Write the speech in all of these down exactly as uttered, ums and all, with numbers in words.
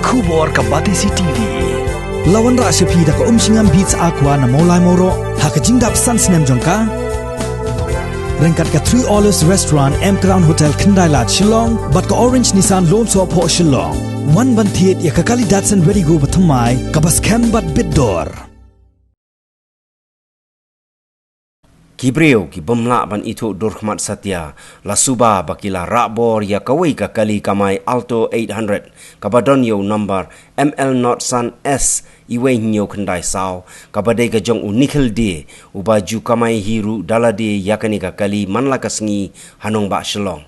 Khubor ka Batesi TV. La wanrah sha phi da ka Umshngam Beats Aqua na Mawlai Mawroh ha ka jingdap san snem jong ka. Ryngkat ka Three Olives Restaurant, M Crown Hotel, Khyndailad, Shillong bad ka Orange Nissan Lawmsohphoh, Shillong. Wan ban thied ïa ka kali Datsun Redi-GO bathymmai kaba skhem bad bit dor. Ki briew ki bym lah ban ithuh dur khmat satia la suba ba ki la rah bor ïa kawei ka kali kamai Alto eight hundred kaba don ïa u number M L not san S iwei hynñiew khyndai saw, kaba dei ka jong u Nikhil Dey, uba ju kamai hi ruh da lade ïa kane ka kali man la ka sngi ha nongbah Shillong.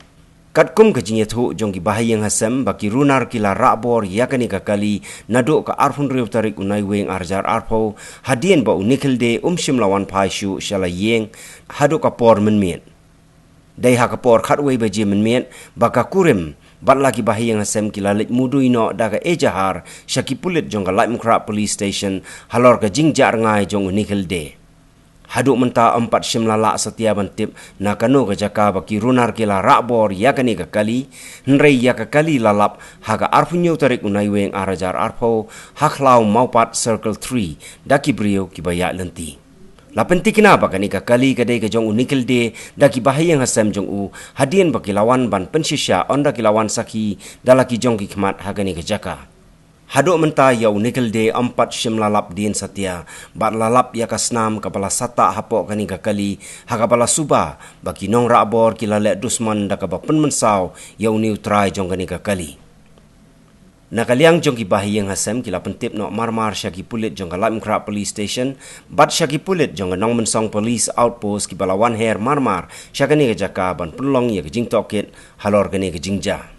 Katkum ka jingïathuh jong ki bahaïing hasem ba ki runar ki la rah bor ïa kane ka kali naduh ka arphew hynriew tarik u Naiwieng ar hajar arphew, hadien ba u Nikhil Dey um shym la wan phai shuh sha la ïing haduh ka por mynmiet. Dei ha ka por khatwei baje mynmiet ba ka kurim bad la ki bahaïing hasem ki la leit mudui noh da ka ejahar sha ki pulit jong ka Laitumkhrah Police Station halor ka jingjah rngai jong u Nikhil Dey. Haduh mynta ym pat shym la lah satia ban tip na kano ka jaka ba ki runar ki la rah bor ïa kane ka kali, hynrei ïa ka kali la lap ha ka arphew hynñiew tarik u Naiwieng ar hajar arphew ha khlaw Mawpat Circle three da ki briew kiba ïaid lynti. La pyntikna ba kane ka kali ka dei ka jong u Nikhil Dey da ki bahaïing hasem jong u, hadien ba ki la wan ban pynshisha ynda ki la wan sakhi da la ki jong ki khmat ha kane ka jaka. Haduh mynta ïa u Nikhil Dey ym pat shym la lap dien satia bad la lap ïa ka snam kaba la sahtah hapoh kane ka kali, ha kaba la suba ba ki nongrah bor ki la leh dusmon da kaba pynmynsaw ïa une u trai jong kane ka kali. Na ka liang jong ki bahaïing hasem ki la pyntip noh marmar sha ki pulit jong ka Laitumkhrah Police Station bad sha ki pulit jong ka Nongmynsong Police Outpost kiba la wan her marmar sha kane ka jaka ban pynlong ïa ka jingtohkit halor kane ka jingjia.